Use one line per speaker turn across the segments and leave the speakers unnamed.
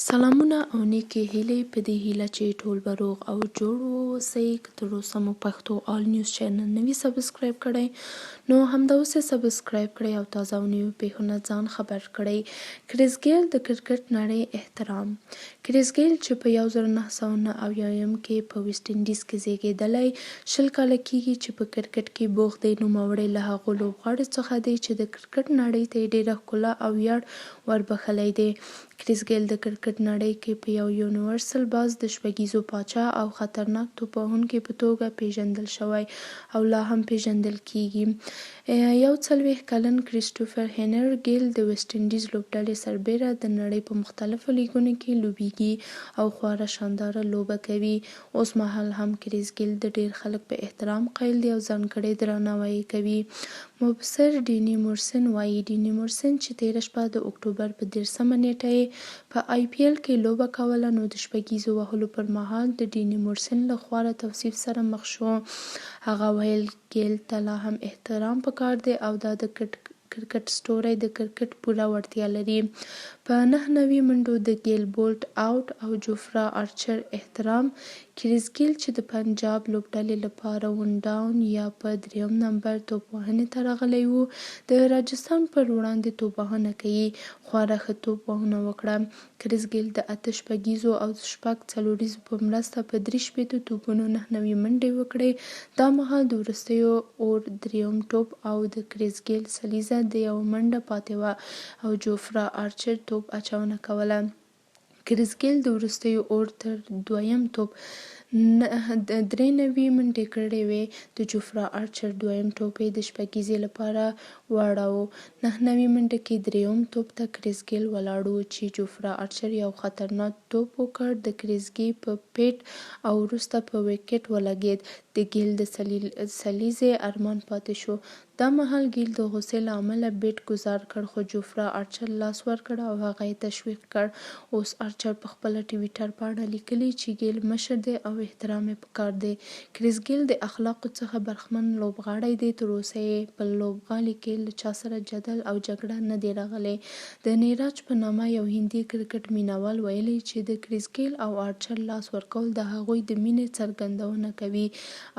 سلامونه او نیکې هیلې په دې هیله چې ټول به روغ او جوړ واوسئ. که تر اوسه مو پښتو آل نیوز چینل نه وي سبسکرایب کړی نو همدا اوس یې سبسکرایب کړئ او تازه او نویو پیښو نه ځان خبر کړئ. کریس ګیل د کرکټ نړۍ احترام. کریس ګیل چې په 1979 کې په ویسټ انډیز کې زیږیدلی، 20 کاله کیږي چې په کرکټ کې بوخت دی. نوموړی له هغو لوبغاړو څخه دی چې د کرکټ نړۍ ته یې ډیره ښکلا او ویاړ وربښلی دی. کریس ګیل د کرکټ نړۍ کې په یو یونیورسل باز، د شپږیزو پاچا او خطرناک توپوهونکي په توګه پیژندل شوی او لا هم پیژندل کیږي. 41 کلن کریسټوفر هینر ګیل د ویسټ انډیز لوبډلې سربیره د نړۍ په مختلفو لیګونو کې لوبیږي او خورا شانداره لوبه کوي. اوس مهال هم کریس ګیل د ډیر خلک په احترام قایل دي او ځانګړی درناوی یې کوي. مبصر ډیني مورسن وايي، ډیني مورسن چې تیره شپه د اکټوبر په 30مه نیټه یې په آی پي ایل کې لوبه کوله نو د شپږیزو وهلو پر مهال د ډیني مورسن له خواره توصیف سره مخ شو. هغه ویل ګیل ته لا هم احترام پکار دی او دا د کرکټ ستوری د کرکټ پوره وړتیا لري. په 99 منډو د ګیل بولډ اوټ او جوفرا ارچر احترام. کریس ګیل چې د پنجاب لوبډلې لپاره ون ډاون یا په دریم نمبر توپ وهنې ته راغلی و، د راجستان پر وړاندې توپ وهنه کې خورا ښه توپ وهنه وکړه. کریس ګیل د 8 شپږیزو او 6 څلوریزو په مرسته په 63 توپونو 99 منډې وکړې. دا مهال د وروستیو اور دریم ټوپ او د کریس ګیل سلیزه د یوه منډه پاتې وه او جوفرا ارچر توپ اچونه کوله. کریس ګیل د وروستیو اور تر دویم توپ 93 منډې کړې وې. د جوفرا ارچر دویم ټوپ یې د شپږیزې لپاره واړاوه. 99 منډه کې دریم توپ ته کریس ګیل ولاړ و چې جوفرا ارچر یو خطرناک توپ وکړ، د کریس ګیل په پیټ او وروسته په ویکټ ولګید. د ګیل د سلیزې ارمان پاتې شو. دا مهال ګیل د غوسې له امله بیټ ګوزار کړ خو جوفرا ارچر لاس ورکړ او هغه یې تشویق کړ. اوس ارچر په خپله ټویټر پاڼه لیکلي چې ګیل مشر دی او احترام یې پکار دی. کریس ګیل د اخلاقو څخه برخمن لوبغاړی دی، تر اوسه یې په لوبغالي کې له چا سره جدل او جګړه نه دی راغلې. د نیراج په نامه یو هندي کرکټ مینوال ویلي چې د کریس ګیل او ارچر لاس ورکول د هغوی د مینې څرګندونه کوي.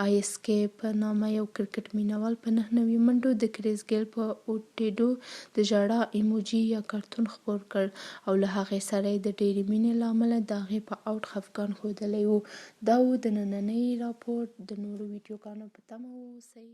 آی اس کې په نامه یو کرکټ مینوال په 99 منډو د کریس ګیل په اوټېدو د ژړا ایموجي یا کارتون خپور کړ او له هغې سره یې د ډېرې مینې له امله د هغې په اوټ خفګان ښودلی و. دا و د نننۍ راپور. د نورو ویډیوګانو په تمه واوسئ.